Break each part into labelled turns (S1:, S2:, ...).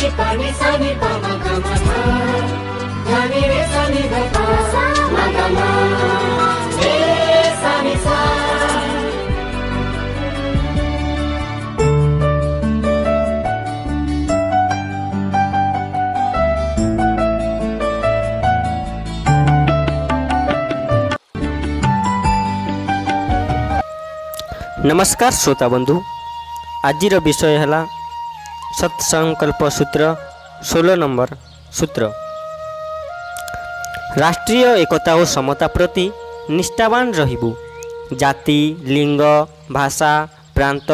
S1: नि प नि सा नि प म ग म ध ध नि रे सा नि ध प म ग म रे सा नि सा।
S2: ନମସ୍କାର ଶ୍ରୋତା ବନ୍ଧୁ, ଆଜିର ବିଷୟ ହେଲା ସତ୍ସଙ୍କଳ୍ପ ସୂତ୍ର 16 ନମ୍ବର ସୂତ୍ର। ରାଷ୍ଟ୍ରୀୟ ଏକତା ଓ ସମତା ପ୍ରତି ନିଷ୍ଠାବାନ ରହିବୁ। ଜାତି, ଲିଙ୍ଗ, ଭାଷା, ପ୍ରାନ୍ତ,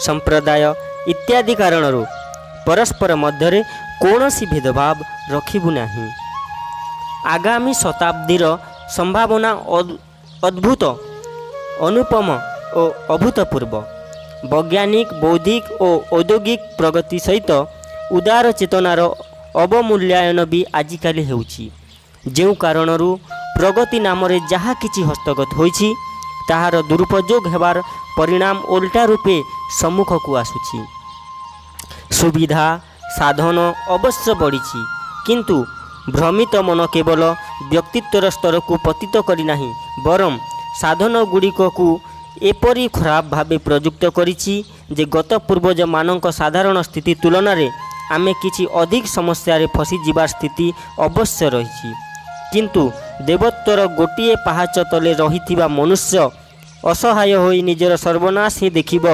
S2: ସମ୍ପ୍ରଦାୟ ଇତ୍ୟାଦି କାରଣରୁ ପରସ୍ପର ମଧ୍ୟରେ କୌଣସି ଭେଦଭାବ ରଖିବୁ ନାହିଁ। ଆଗାମୀ ଶତାବ୍ଦୀର ସମ୍ଭାବନା ଅଦ୍ଭୁତ, ଅନୁପମ ଓ ଅଭୂତପୂର୍ବ। ବୈଜ୍ଞାନିକ, ବୌଦ୍ଧିକ ଓ ଔଦ୍ୟୋଗିକ ପ୍ରଗତି ସହିତ ଉଦାର ଚେତନାର ଅବମୂଲ୍ୟାୟନ ବି ଆଜିକାଲି ହେଉଛି। ଯେଉଁ କାରଣରୁ ପ୍ରଗତି ନାମରେ ଯାହା କିଛି ହସ୍ତଗତ ହୋଇଛି, ତାହାର ଦୁରୁପଯୋଗ ହେବାର ପରିଣାମ ଓଲଟା ରୂପେ ସମ୍ମୁଖକୁ ଆସୁଛି। ସୁବିଧା ସାଧନ ଅବଶ୍ୟ ବଢ଼ିଛି, କିନ୍ତୁ ଭ୍ରମିତ ମନ କେବଳ ବ୍ୟକ୍ତିତ୍ୱର ସ୍ତରକୁ ପତିତ କରିନାହିଁ, ବରଂ ସାଧନ ଗୁଡ଼ିକକୁ ଏପରି ଖରାପ ଭାବେ ପ୍ରଯୁକ୍ତ କରିଛି ଯେ ଗତ ପୂର୍ବଜମାନଙ୍କ ସାଧାରଣ ସ୍ଥିତି ତୁଳନାରେ ଆମେ କିଛି ଅଧିକ ସମସ୍ୟାରେ ଫସିଯିବାର ସ୍ଥିତି ଅବଶ୍ୟ ରହିଛି। କିନ୍ତୁ ଦେବତ୍ୱର ଗୋଟିଏ ପାହାଚ ତଳେ ରହିଥିବା ମନୁଷ୍ୟ ଅସହାୟ ହୋଇ ନିଜର ସର୍ବନାଶ ହିଁ ଦେଖିବ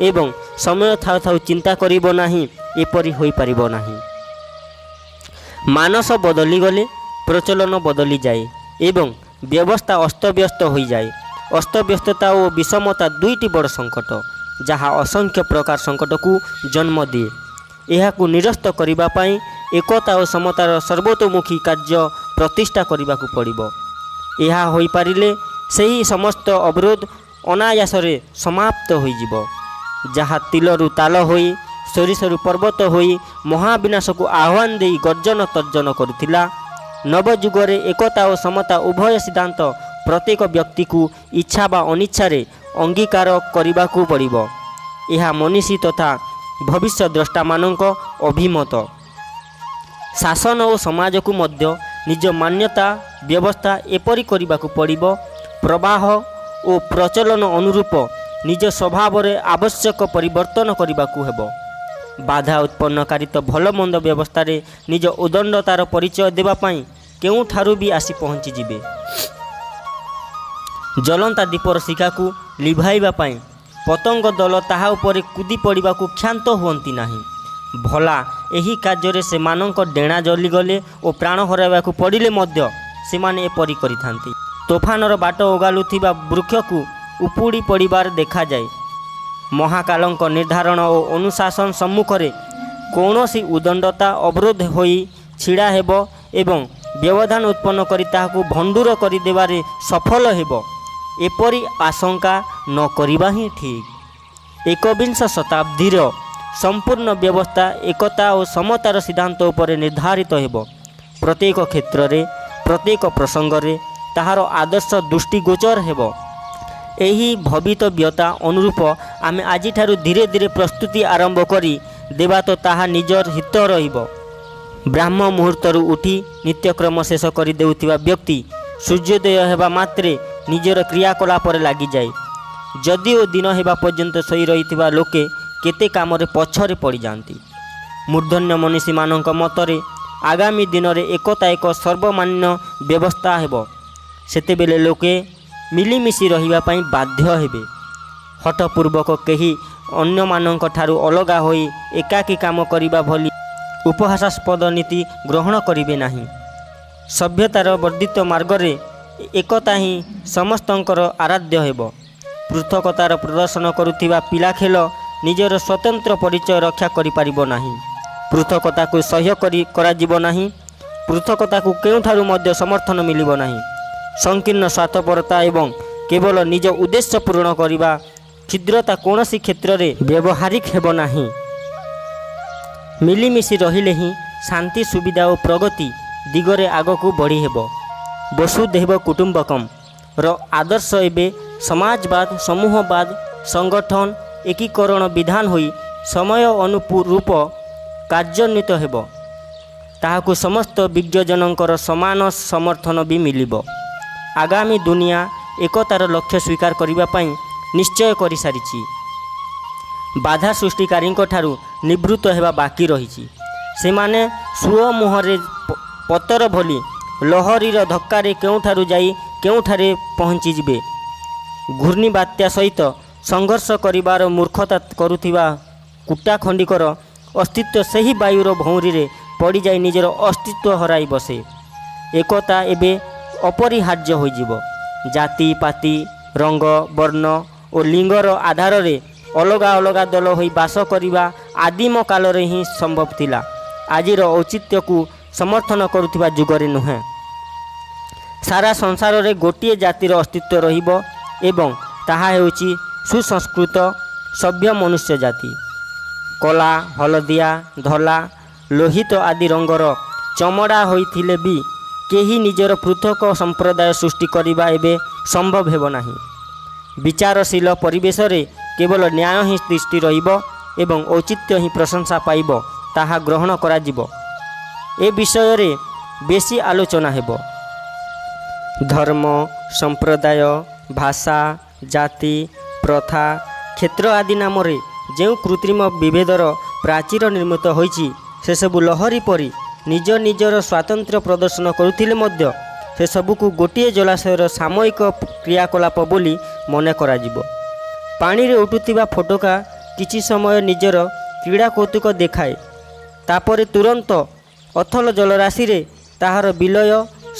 S2: ଏବଂ ସମୟ ଥାଉ ଥାଉ ଚିନ୍ତା କରିବ ନାହିଁ, ଏପରି ହୋଇପାରିବ ନାହିଁ। ମାନସ ବଦଳିଗଲେ ପ୍ରଚଳନ ବଦଳିଯାଏ ଏବଂ ବ୍ୟବସ୍ଥା ଅସ୍ତବ୍ୟସ୍ତ ହୋଇଯାଏ। ଅସ୍ତବ୍ୟସ୍ତତା ଓ ବିଷମତା ଦୁଇଟି ବଡ଼ ସଙ୍କଟ, ଯାହା ଅସଂଖ୍ୟ ପ୍ରକାର ସଙ୍କଟକୁ ଜନ୍ମ ଦିଏ। ଏହାକୁ ନିରସ୍ତ କରିବା ପାଇଁ ଏକତା ଓ ସମତାର ସର୍ବତୋମୁଖୀ କାର୍ଯ୍ୟ ପ୍ରତିଷ୍ଠା କରିବାକୁ ପଡ଼ିବ। ଏହା ହୋଇପାରିଲେ ସେହି ସମସ୍ତ ଅବରୋଧ ଅନାୟାସରେ ସମାପ୍ତ ହୋଇଯିବ, ଯାହା ତିଲରୁ ତାଲ ହୋଇ, ସୋରିଷରୁ ପର୍ବତ ହୋଇ ମହାବିନାଶକୁ ଆହ୍ୱାନ ଦେଇ ଗର୍ଜନ ତର୍ଜନ କରୁଥିଲା। ନବଯୁଗରେ ଏକତା ଓ ସମତା ଉଭୟ ସିଦ୍ଧାନ୍ତ ପ୍ରତ୍ୟେକ ବ୍ୟକ୍ତିକୁ ଇଚ୍ଛା ବା ଅନିଚ୍ଛାରେ ଅଙ୍ଗୀକାର କରିବାକୁ ପଡ଼ିବ। ଏହା ମନୀଷୀ ତଥା ଭବିଷ୍ୟ ଦ୍ରଷ୍ଟାମାନଙ୍କ ଅଭିମତ। ଶାସନ ଓ ସମାଜକୁ ମଧ୍ୟ ନିଜ ମାନ୍ୟତା ବ୍ୟବସ୍ଥା ଏପରି କରିବାକୁ ପଡ଼ିବ, ପ୍ରବାହ ଓ ପ୍ରଚଳନ ଅନୁରୂପ ନିଜ ସ୍ୱଭାବରେ ଆବଶ୍ୟକ ପରିବର୍ତ୍ତନ କରିବାକୁ ହେବ। ବାଧା ଉତ୍ପନ୍ନକାରୀ ତ ଭଲ ମନ୍ଦ ବ୍ୟବସ୍ଥାରେ ନିଜ ଉଦଣ୍ଡତାର ପରିଚୟ ଦେବା ପାଇଁ କେଉଁଠାରୁ ବି ଆସି ପହଞ୍ଚିଯିବେ। ଜଳନ୍ତା ଦୀପର ଶିଖାକୁ ଲିଭାଇବା ପାଇଁ ପତଙ୍ଗ ଦଳ ତାହା ଉପରେ କୁଦି ପଡ଼ିବାକୁ କ୍ଷାନ୍ତ ହୁଅନ୍ତି ନାହିଁ। ଭଲା ଏହି କାର୍ଯ୍ୟରେ ସେମାନଙ୍କ ଡେଣା ଜଳିଗଲେ ଓ ପ୍ରାଣ ହରାଇବାକୁ ପଡ଼ିଲେ ମଧ୍ୟ ସେମାନେ ଏପରି କରିଥାନ୍ତି। ତୋଫାନର ବାଟ ଓଗାଳୁଥିବା ବୃକ୍ଷକୁ ଉପୁଡ଼ି ପଡ଼ିବାର ଦେଖାଯାଏ। ମହାକାଳଙ୍କ ନିର୍ଦ୍ଧାରଣ ଓ ଅନୁଶାସନ ସମ୍ମୁଖରେ କୌଣସି ଉଦଣ୍ଡତା ଅବରୋଧ ହୋଇ ଛିଡ଼ା ହେବ ଏବଂ ବ୍ୟବଧାନ ଉତ୍ପନ୍ନ କରି ତାହାକୁ ଭଣ୍ଡୁର କରିଦେବାରେ ସଫଳ ହେବ, ଏପରି ଆଶଙ୍କା ନ କରିବା ହିଁ ଠିକ୍। ଏକବିଂଶ ଶତାବ୍ଦୀର ସମ୍ପୂର୍ଣ୍ଣ ବ୍ୟବସ୍ଥା ଏକତା ଓ ସମତାର ସିଦ୍ଧାନ୍ତ ଉପରେ ନିର୍ଦ୍ଧାରିତ ହେବ। ପ୍ରତ୍ୟେକ କ୍ଷେତ୍ରରେ, ପ୍ରତ୍ୟେକ ପ୍ରସଙ୍ଗରେ ତାହାର ଆଦର୍ଶ ଦୃଷ୍ଟିଗୋଚର ହେବ। ଏହି ଭବିତବ୍ୟତା ଅନୁରୂପ ଆମେ ଆଜିଠାରୁ ଧୀରେ ଧୀରେ ପ୍ରସ୍ତୁତି ଆରମ୍ଭ କରି ଦେବା ତ ତାହା ନିଜର ହିତ ରହିବ। ବ୍ରାହ୍ମ ମୁହୂର୍ତ୍ତରୁ ଉଠି ନିତ୍ୟକ୍ରମ ଶେଷ କରିଦେଉଥିବା ବ୍ୟକ୍ତି ସୂର୍ଯ୍ୟୋଦୟ ହେବା ମାତ୍ରେ ନିଜର କ୍ରିୟାକଳାପରେ ଲାଗିଯାଏ। ଯଦିଓ ଦିନ ହେବା ପର୍ଯ୍ୟନ୍ତ ଶୋଇ ରହିଥିବା ଲୋକେ କେତେ କାମରେ ପଛରେ ପଡ଼ିଯାଆନ୍ତି। ମୂର୍ଦ୍ଧନ୍ୟ ମନୀଷୀମାନଙ୍କ ମତରେ ଆଗାମୀ ଦିନରେ ଏକତା ଏକ ସର୍ବମାନ୍ୟ ବ୍ୟବସ୍ଥା ହେବ। ସେତେବେଳେ ଲୋକେ ମିଳିମିଶି ରହିବା ପାଇଁ ବାଧ୍ୟ ହେବେ। ହଠପୂର୍ବକ କେହି ଅନ୍ୟମାନଙ୍କ ଠାରୁ ଅଲଗା ହୋଇ ଏକାକୀ କାମ କରିବା ଭଳି ଉପହାସାସ୍ପଦ ନୀତି ଗ୍ରହଣ କରିବେ ନାହିଁ। ସଭ୍ୟତାର ବର୍ଦ୍ଧିତ ମାର୍ଗରେ ଏକତା ହିଁ ସମସ୍ତଙ୍କର ଆରାଧ୍ୟ ହେବ। ପୃଥକତାର ପ୍ରଦର୍ଶନ କରୁଥିବା ପିଲାଖେଳ ନିଜର ସ୍ୱତନ୍ତ୍ର ପରିଚୟ ରକ୍ଷା କରିପାରିବ ନାହିଁ। ପୃଥକତାକୁ ସହ୍ୟ କରି କରାଯିବ ନାହିଁ। ପୃଥକତାକୁ କେଉଁଠାରୁ ମଧ୍ୟ ସମର୍ଥନ ମିଳିବ ନାହିଁ। ସଂକୀର୍ଣ୍ଣ ସ୍ୱାର୍ଥପରତା ଏବଂ କେବଳ ନିଜ ଉଦ୍ଦେଶ୍ୟ ପୂରଣ କରିବା କ୍ଷୁଦ୍ରତା କୌଣସି କ୍ଷେତ୍ରରେ ବ୍ୟବହାରିକ ହେବ ନାହିଁ। ମିଳିମିଶି ରହିଲେ ହିଁ ଶାନ୍ତି, ସୁବିଧା ଓ ପ୍ରଗତି ଦିଗରେ ଆଗକୁ ବଢ଼ିହେବ। ବସୁଧୈବ କୁଟୁମ୍ବକମ୍ ର ଆଦର୍ଶ ଏବେ ସମାଜବାଦ, ସମୂହବାଦ, ସଂଗଠନ, ଏକୀକରଣ ବିଧାନ ହୋଇ ସମୟ ଅନୁରୂପ କାର୍ଯ୍ୟାନ୍ୱିତ ହେବ। ତାହାକୁ ସମସ୍ତ ବିଜ୍ଞଜନଙ୍କର ସମାନ ସମର୍ଥନ ବି ମିଳିବ। ଆଗାମୀ ଦୁନିଆ ଏକତାର ଲକ୍ଷ୍ୟ ସ୍ୱୀକାର କରିବା ପାଇଁ ନିଶ୍ଚୟ କରିସାରିଛି। ବାଧା ସୃଷ୍ଟିକାରୀଙ୍କ ଠାରୁ ନିବୃତ୍ତ ହେବା ବାକି ରହିଛି। ସେମାନେ ସୁଅ ମୁହଁରେ ପତର ଭଳି ଲହରୀର ଧକ୍କାରେ କେଉଁଠାରୁ ଯାଇ କେଉଁଠାରେ ପହଞ୍ଚିଯିବେ। ଘୂର୍ଣ୍ଣିବାତ୍ୟା ସହିତ ସଂଘର୍ଷ କରିବାର ମୂର୍ଖତା କରୁଥିବା କୁଟା ଖଣ୍ଡିକର ଅସ୍ତିତ୍ୱ ସେହି ବାୟୁର ଭଉଁରୀରେ ପଡ଼ିଯାଇ ନିଜର ଅସ୍ତିତ୍ୱ ହରାଇ ବସେ। ଏକତା ଏବେ ଅପରିହାର୍ଯ୍ୟ ହୋଇଯିବ। ଜାତି, ପାତି, ରଙ୍ଗ, ବର୍ଣ୍ଣ ଓ ଲିଙ୍ଗର ଆଧାରରେ ଅଲଗା ଅଲଗା ଦଳ ହୋଇ ବାସ କରିବା ଆଦିମ କାଳରେ ହିଁ ସମ୍ଭବ ଥିଲା, ଆଜିର ଔଚିତ୍ୟକୁ ସମର୍ଥନ କରୁଥିବା ଯୁଗରେ ନୁହେଁ। ସାରା ସଂସାରରେ ଗୋଟିଏ ଜାତିର ଅସ୍ତିତ୍ୱ ରହିବ ଏବଂ ତାହା ହେଉଛି ସୁସଂସ୍କୃତ ସଭ୍ୟ ମନୁଷ୍ୟ ଜାତି। କଳା, ହଳଦିଆ, ଧଳା, ଲୋହିତ ଆଦି ରଙ୍ଗର ଚମଡ଼ା ହୋଇଥିଲେ ବି କେହି ନିଜର ପୃଥକ ସମ୍ପ୍ରଦାୟ ସୃଷ୍ଟି କରିବା ଏବେ ସମ୍ଭବ ହେବ ନାହିଁ। ବିଚାରଶୀଳ ପରିବେଶରେ କେବଳ ନ୍ୟାୟ ହିଁ ତିଷ୍ଠି ରହିବ ଏବଂ ଔଚିତ୍ୟ ହିଁ ପ୍ରଶଂସା ପାଇବ, ତାହା ଗ୍ରହଣ କରାଯିବ। ଏ ବିଷୟରେ ବେଶୀ ଆଲୋଚନା ହେବ। ଧର୍ମ, ସମ୍ପ୍ରଦାୟ, ଭାଷା, ଜାତି, ପ୍ରଥା, କ୍ଷେତ୍ର ଆଦି ନାମରେ ଯେଉଁ କୃତ୍ରିମ ବିଭେଦର ପ୍ରାଚୀର ନିର୍ମିତ ହୋଇଛି, ସେସବୁ ଲହରୀ ପରି ନିଜ ନିଜର ସ୍ୱାତନ୍ତ୍ର୍ୟ ପ୍ରଦର୍ଶନ କରୁଥିଲେ ମଧ୍ୟ ସେସବୁକୁ ଗୋଟିଏ ଜଳାଶୟର ସାମୟିକ କ୍ରିୟାକଳାପ ବୋଲି ମନେ କରାଯିବ। ପାଣିରେ ଉଠୁଥିବା ଫୋଟକା କିଛି ସମୟ ନିଜର କ୍ରୀଡ଼ା କୌତୁକ ଦେଖାଏ, ତାପରେ ତୁରନ୍ତ ଅଥଳ ଜଳରାଶିରେ ତାହାର ବିଲୟ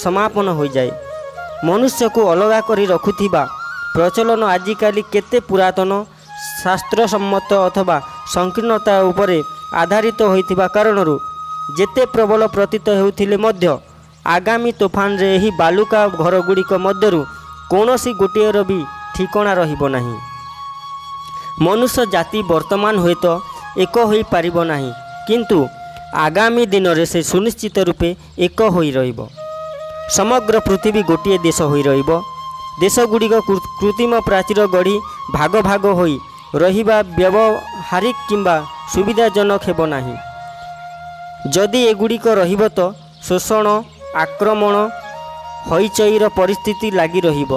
S2: ସମାପନ ହୋଇଯାଏ। ମନୁଷ୍ୟକୁ ଅଲଗା କରି ରଖୁଥିବା ପ୍ରଚଳନ ଆଜିକାଲି କେତେ ପୁରାତନ, ଶାସ୍ତ୍ରସମ୍ମତ ଅଥବା ସଂକୀର୍ଣ୍ଣତା ଉପରେ ଆଧାରିତ ହୋଇଥିବା କାରଣରୁ ଯେତେ ପ୍ରବଳ ପ୍ରତୀତ ହେଉଥିଲେ ମଧ୍ୟ ଆଗାମୀ ତୋଫାନରେ ଏହି ବାଲୁକା ଘରଗୁଡ଼ିକ ମଧ୍ୟରୁ କୌଣସି ଗୋଟିଏର ବି ଠିକଣା ରହିବ ନାହିଁ। ମନୁଷ୍ୟ ଜାତି ବର୍ତ୍ତମାନ ହୁଏତ ଏକ ହୋଇପାରିବ ନାହିଁ, କିନ୍ତୁ ଆଗାମୀ ଦିନରେ ସେ ସୁନିଶ୍ଚିତ ରୂପେ ଏକ ହୋଇ ରହିବ। ସମଗ୍ର ପୃଥିବୀ ଗୋଟିଏ ଦେଶ ହୋଇ ରହିବ। ଦେଶଗୁଡ଼ିକ କୃତ୍ରିମ ପ୍ରାଚୀର ଗଢ଼ି ଭାଗ ଭାଗ ହୋଇ ରହିବା ବ୍ୟବହାରିକ କିମ୍ବା ସୁବିଧାଜନକ ହେବ ନାହିଁ। ଯଦି ଏଗୁଡ଼ିକ ରହିବ ତ ଶୋଷଣ, ଆକ୍ରମଣ, ହଇଚଇର ପରିସ୍ଥିତି ଲାଗି ରହିବ।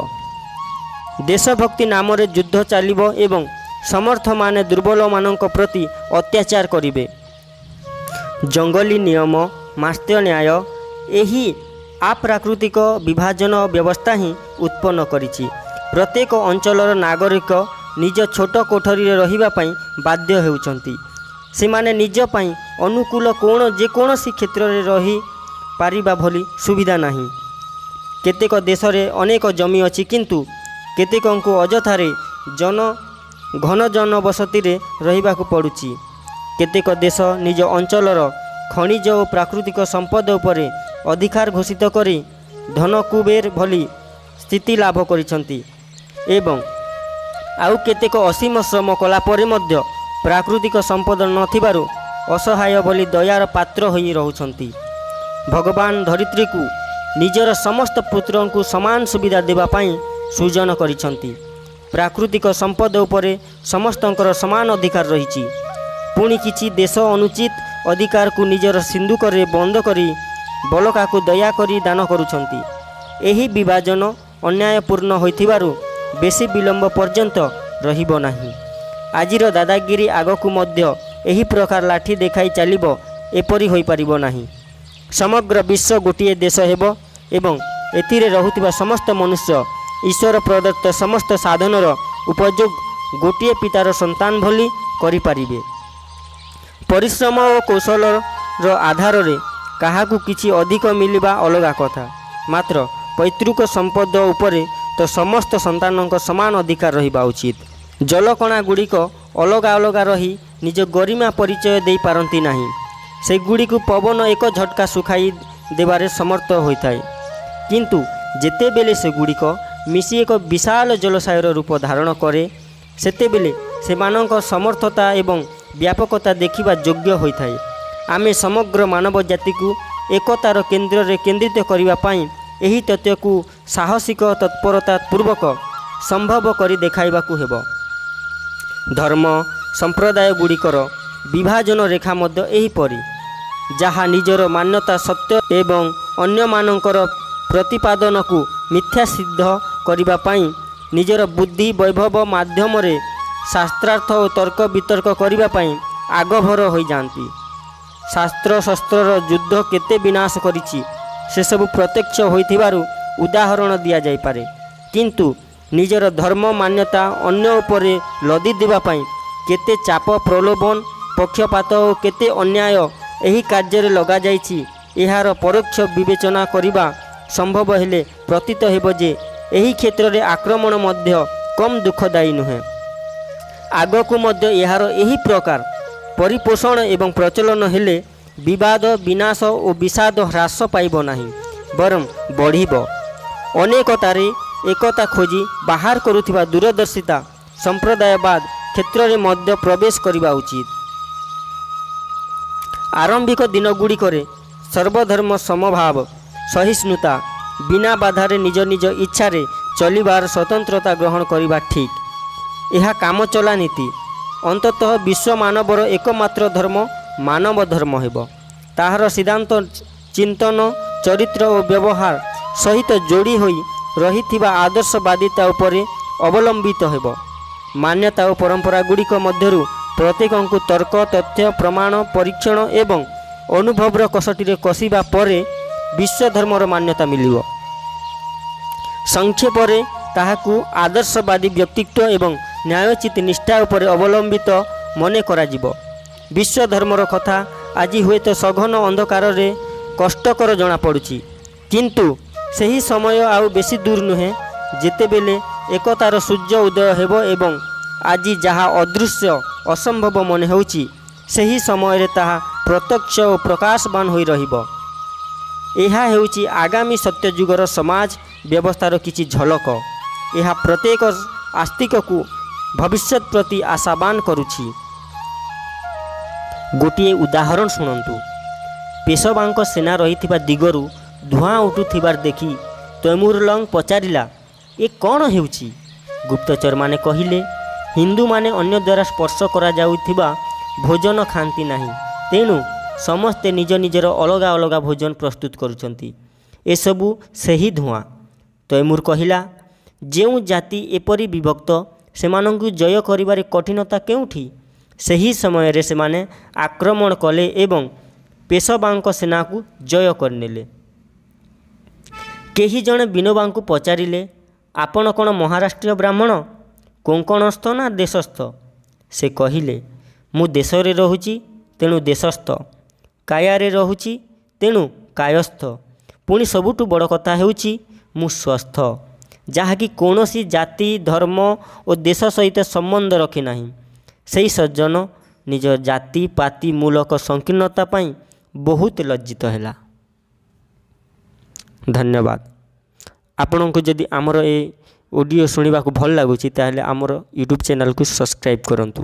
S2: ଦେଶଭକ୍ତି ନାମରେ ଯୁଦ୍ଧ ଚାଲିବ ଏବଂ ସମର୍ଥମାନେ ଦୁର୍ବଳମାନଙ୍କ ପ୍ରତି ଅତ୍ୟାଚାର କରିବେ। ଜଙ୍ଗଲୀ ନିୟମ, ମାତ୍ସ୍ୟ ନ୍ୟାୟ ଏହି ଅପ୍ରାକୃତିକ ବିଭାଜନ ବ୍ୟବସ୍ଥା ହିଁ ଉତ୍ପନ୍ନ କରିଛି। ପ୍ରତ୍ୟେକ ଅଞ୍ଚଳର ନାଗରିକ ନିଜ ଛୋଟ କୋଠରୀରେ ରହିବା ପାଇଁ ବାଧ୍ୟ ହେଉଛନ୍ତି। ସେମାନେ ନିଜ ପାଇଁ ଅନୁକୂଳ କୋଣ ଯେକୌଣସି କ୍ଷେତ୍ରରେ ରହିପାରିବା ଭଳି ସୁବିଧା ନାହିଁ। କେତେକ ଦେଶରେ ଅନେକ ଜମି ଅଛି, କିନ୍ତୁ କେତେକଙ୍କୁ ଅଯଥାରେ ଘନ ଜନବସତିରେ ରହିବାକୁ ପଡ଼ୁଛି। କେତେକ ଦେଶ ନିଜ ଅଞ୍ଚଳର ଖଣିଜ ଓ ପ୍ରାକୃତିକ ସମ୍ପଦ ଉପରେ ଅଧିକାର ଘୋଷିତ କରି ଧନକୁବେର ଭଳି ସ୍ଥିତି ଲାଭ କରିଛନ୍ତି ଏବଂ ଆଉ କେତେକ ଅସୀମ ଶ୍ରମ କଲା ପରେ ମଧ୍ୟ ପ୍ରାକୃତିକ ସମ୍ପଦ ନଥିବାରୁ ଅସହାୟ ଭଳି ଦୟାର ପାତ୍ର ହୋଇ ରହୁଛନ୍ତି। ଭଗବାନ ଧରିତ୍ରୀକୁ ନିଜର ସମସ୍ତ ପୁତ୍ରଙ୍କୁ ସମାନ ସୁବିଧା ଦେବା ପାଇଁ ସୃଜନ କରିଛନ୍ତି। ପ୍ରାକୃତିକ ସମ୍ପଦ ଉପରେ ସମସ୍ତଙ୍କର ସମାନ ଅଧିକାର ରହିଛି। ପୁଣି କିଛି ଦେଶ ଅନୁଚିତ ଅଧିକାରକୁ ନିଜର ସିନ୍ଦୁକରେ ବନ୍ଦ କରି ବଳକାକୁ ଦୟାକରି ଦାନ କରୁଛନ୍ତି। ଏହି ବିଭାଜନ ଅନ୍ୟାୟପୂର୍ଣ୍ଣ ହୋଇଥିବାରୁ ବେଶୀ ବିଳମ୍ବ ପର୍ଯ୍ୟନ୍ତ ରହିବ ନାହିଁ। ଆଜିର ଦାଦାଗିରି ଆଗକୁ ମଧ୍ୟ ଏହି ପ୍ରକାର ଲାଠି ଦେଖାଇ ଚାଲିବ, ଏପରି ହୋଇପାରିବ ନାହିଁ। ସମଗ୍ର ବିଶ୍ୱ ଗୋଟିଏ ଦେଶ ହେବ ଏବଂ ଏଥିରେ ରହୁଥିବା ସମସ୍ତ ମନୁଷ୍ୟ ଈଶ୍ୱର ପ୍ରଦତ୍ତ ସମସ୍ତ ସାଧନର ଉପଯୋଗ ଗୋଟିଏ ପିତାର ସନ୍ତାନ ଭଳି କରିପାରିବେ। ପରିଶ୍ରମ ଓ କୌଶଳର ଆଧାରରେ କାହାକୁ କିଛି ଅଧିକ ମିଳିବା ଅଲଗା କଥା, ମାତ୍ର ପୈତୃକ ସମ୍ପଦ ଉପରେ ତ ସମସ୍ତ ସନ୍ତାନଙ୍କ ସମାନ ଅଧିକାର ରହିବା ଉଚିତ। ଜଳକଣା ଗୁଡ଼ିକ ଅଲଗା ଅଲଗା ରହି ନିଜ ଗରିମା ପରିଚୟ ଦେଇପାରନ୍ତି ନାହିଁ। ସେଗୁଡ଼ିକୁ ପବନ ଏକ ଝଟକା ଶୁଖାଇ ଦେବାରେ ସମର୍ଥ ହୋଇଥାଏ, କିନ୍ତୁ ଯେତେବେଳେ ସେଗୁଡ଼ିକ ମିଶି ଏକ ବିଶାଳ ଜଳାଶୟର ରୂପ ଧାରଣ କରେ, ସେତେବେଳେ ସେମାନଙ୍କ ସମର୍ଥତା ଏବଂ ବ୍ୟାପକତା ଦେଖିବା ଯୋଗ୍ୟ ହୋଇଥାଏ। ଆମେ ସମଗ୍ର ମାନବ ଜାତିକୁ ଏକତାର କେନ୍ଦ୍ରରେ କେନ୍ଦ୍ରିତ କରିବା ପାଇଁ ଏହି ତଥ୍ୟକୁ ସାହସିକ ତତ୍ପରତା ପୂର୍ବକ ସମ୍ଭବ କରି ଦେଖାଇବାକୁ ହେବ। ଧର୍ମ ସମ୍ପ୍ରଦାୟ ଗୁଡ଼ିକର ବିଭାଜନ ରେଖା ମଧ୍ୟ ଏହିପରି, ଯାହା ନିଜର ମାନ୍ୟତା ସତ୍ୟ ଏବଂ ଅନ୍ୟମାନଙ୍କର ପ୍ରତିପାଦନକୁ ମିଥ୍ୟା ସିଦ୍ଧ କରିବା ପାଇଁ ନିଜର ବୁଦ୍ଧି ବୈଭବ ମାଧ୍ୟମରେ ଶାସ୍ତ୍ରାର୍ଥ ଓ ତର୍କ ବିତର୍କ କରିବା ପାଇଁ ଆଗଭର ହୋଇଯାଆନ୍ତି। ଶାସ୍ତ୍ର ଶସ୍ତ୍ରର ଯୁଦ୍ଧ କେତେ ବିନାଶ କରିଛି, ସେସବୁ ପ୍ରତ୍ୟକ୍ଷ ହୋଇଥିବାରୁ ଉଦାହରଣ ଦିଆଯାଇପାରେ। କିନ୍ତୁ ନିଜର ଧର୍ମ ମାନ୍ୟତା ଅନ୍ୟ ଉପରେ ଲଦି ଦେବା ପାଇଁ କେତେ ଚାପ, ପ୍ରଲୋଭନ, ପକ୍ଷପାତ ଓ କେତେ ଅନ୍ୟାୟ ଏହି କାର୍ଯ୍ୟରେ ଲଗାଯାଇଛି, ଏହାର ପରୋକ୍ଷ ବିବେଚନା କରିବା ସମ୍ଭବ ହେଲେ ପ୍ରତୀତ ହେବ ଯେ ଏହି କ୍ଷେତ୍ରରେ ଆକ୍ରମଣ ମଧ୍ୟ କମ୍ ଦୁଃଖଦାୟୀ ନୁହେଁ। ଆଗକୁ ମଧ୍ୟ ଏହାର ଏହି ପ୍ରକାର ପରିପୋଷଣ ଏବଂ ପ୍ରଚଳନ ହେଲେ ବିବାଦ, ବିନାଶ ଓ ବିଷାଦ ହ୍ରାସ ପାଇବ ନାହିଁ, ବରଂ ବଢ଼ିବ। ଅନେକତାରେ ଏକତା ଖୋଜି ବାହାର କରୁଥିବା ଦୂରଦର୍ଶିତା ସମ୍ପ୍ରଦାୟବାଦ କ୍ଷେତ୍ରରେ ମଧ୍ୟ ପ୍ରବେଶ କରିବା ଉଚିତ। ଆରମ୍ଭିକ ଦିନଗୁଡ଼ିକରେ ସର୍ବଧର୍ମ ସମଭାବ, ସହିଷ୍ଣୁତା, ବିନା ବାଧାରେ ନିଜ ନିଜ ଇଚ୍ଛାରେ ଚଲିବାର ସ୍ୱତନ୍ତ୍ରତା ଗ୍ରହଣ କରିବା ଠିକ୍। ଏହା କାମଚଲା ନୀତି। ଅନ୍ତତଃ ବିଶ୍ୱ ମାନବର ଏକମାତ୍ର ଧର୍ମ ମାନବ ଧର୍ମ ହେବ। ତାହାର ସିଦ୍ଧାନ୍ତ, ଚିନ୍ତନ, ଚରିତ୍ର ଓ ବ୍ୟବହାର ସହିତ ଯୋଡ଼ି ହୋଇ ରହିଥିବା ଆଦର୍ଶବାଦିତା ଉପରେ ଅବଲମ୍ବିତ ହେବ। ମାନ୍ୟତା ଓ ପରମ୍ପରା ଗୁଡ଼ିକ ମଧ୍ୟରୁ ପ୍ରତ୍ୟେକଙ୍କୁ ତର୍କ, ତଥ୍ୟ, ପ୍ରମାଣ, ପରୀକ୍ଷଣ ଏବଂ ଅନୁଭବର କଷଟିରେ କଷିବା ପରେ ବିଶ୍ୱ ଧର୍ମର ମାନ୍ୟତା ମିଳିବ। ସଂକ୍ଷେପରେ ତାହାକୁ ଆଦର୍ଶବାଦୀ ବ୍ୟକ୍ତିତ୍ୱ ଏବଂ ନ୍ୟାୟୋଚିତ ନିଷ୍ଠା ଉପରେ ଅବଲମ୍ବିତ ମନେ କରାଯିବ। ବିଶ୍ୱ ଧର୍ମର କଥା ଆଜି ହୁଏତ ସଘନ ଅନ୍ଧକାରରେ କଷ୍ଟକର ଜଣାପଡ଼ୁଛି, କିନ୍ତୁ ସେହି ସମୟ ଆଉ ବେଶୀ ଦୂର ନୁହେଁ ଯେତେବେଳେ ଏକତାର ସୂର୍ଯ୍ୟ ଉଦୟ ହେବ ଏବଂ ଆଜି ଯାହା ଅଦୃଶ୍ୟ, ଅସମ୍ଭବ ମନେ ହେଉଛି, ସେହି ସମୟରେ ତାହା ପ୍ରତ୍ୟକ୍ଷ ଓ ପ୍ରକାଶବାନ ହୋଇ ରହିବ। ଏହା ହେଉଛି ଆଗାମୀ ସତ୍ୟଯୁଗର ସମାଜ ବ୍ୟବସ୍ଥାର କିଛି ଝଲକ। ଏହା ପ୍ରତ୍ୟେକ ଆସ୍ତିକକୁ ଭବିଷ୍ୟତ ପ୍ରତି ଆଶାବାନ କରୁଛି। ଗୋଟିଏ ଉଦାହରଣ ଶୁଣନ୍ତୁ। ପେଶବାଙ୍କ ସେନା ରହିଥିବା ଦିଗରୁ ଧୂଆଁ ଉଠୁଥିବାର ଦେଖି ତୈମୁରଲଙ୍ଗ ପଚାରିଲା, ଏ କ'ଣ ହେଉଛି? ଗୁପ୍ତଚରମାନେ କହିଲେ, ହିନ୍ଦୁମାନେ ଅନ୍ୟ ଦ୍ୱାରା ସ୍ପର୍ଶ କରାଯାଉଥିବା ଭୋଜନ ଖାଆନ୍ତି ନାହିଁ, ତେଣୁ ସମସ୍ତେ ନିଜ ନିଜର ଅଲଗା ଅଲଗା ଭୋଜନ ପ୍ରସ୍ତୁତ କରୁଛନ୍ତି। ଏସବୁ ସେହି ଧୂଆଁ। ତୈମୁର କହିଲା, ଯେଉଁ ଜାତି ଏପରି ବିଭକ୍ତ, ସେମାନଙ୍କୁ ଜୟ କରିବାରେ କଠିନତା କେଉଁଠି? ସେହି ସମୟରେ ସେମାନେ ଆକ୍ରମଣ କଲେ ଏବଂ ପେଶବାଙ୍କ ସେନାକୁ ଜୟ କରିନେଲେ। କେହି ଜଣେ ବିନୋବାଙ୍କୁ ପଚାରିଲେ, ଆପଣ କ'ଣ ମହାରାଷ୍ଟ୍ରୀୟ ବ୍ରାହ୍ମଣ, କୋଙ୍କଣସ୍ଥ ନା ଦେଶସ୍ଥ? ସେ କହିଲେ, ମୁଁ ଦେଶରେ ରହୁଛି ତେଣୁ ଦେଶସ୍ଥ, କାୟାରେ ରହୁଛି ତେଣୁ କାୟସ୍ଥ, ପୁଣି ସବୁଠୁ ବଡ଼ କଥା ହେଉଛି ମୁଁ ସ୍ୱସ୍ଥ, ଯାହାକି କୌଣସି ଜାତି, ଧର୍ମ ଓ ଦେଶ ସହିତ ସମ୍ବନ୍ଧ ରଖେ ନାହିଁ। ସେହି ସଜ୍ଜନ ନିଜ ଜାତି ପାତି ମୂଳକ ସଂକୀର୍ଣ୍ଣତା ପାଇଁ ବହୁତ ଲଜ୍ଜିତ ହେଲା। ଧନ୍ୟବାଦ। ଆପଣଙ୍କୁ ଯଦି ଆମର ଏ ଅଡ଼ିଓ ଶୁଣିବାକୁ ଭଲ ଲାଗୁଛି, ତାହେଲେ ଆମର ୟୁଟ୍ୟୁବ୍ ଚ୍ୟାନେଲ୍କୁ ସବସ୍କ୍ରାଇବ୍ କରନ୍ତୁ।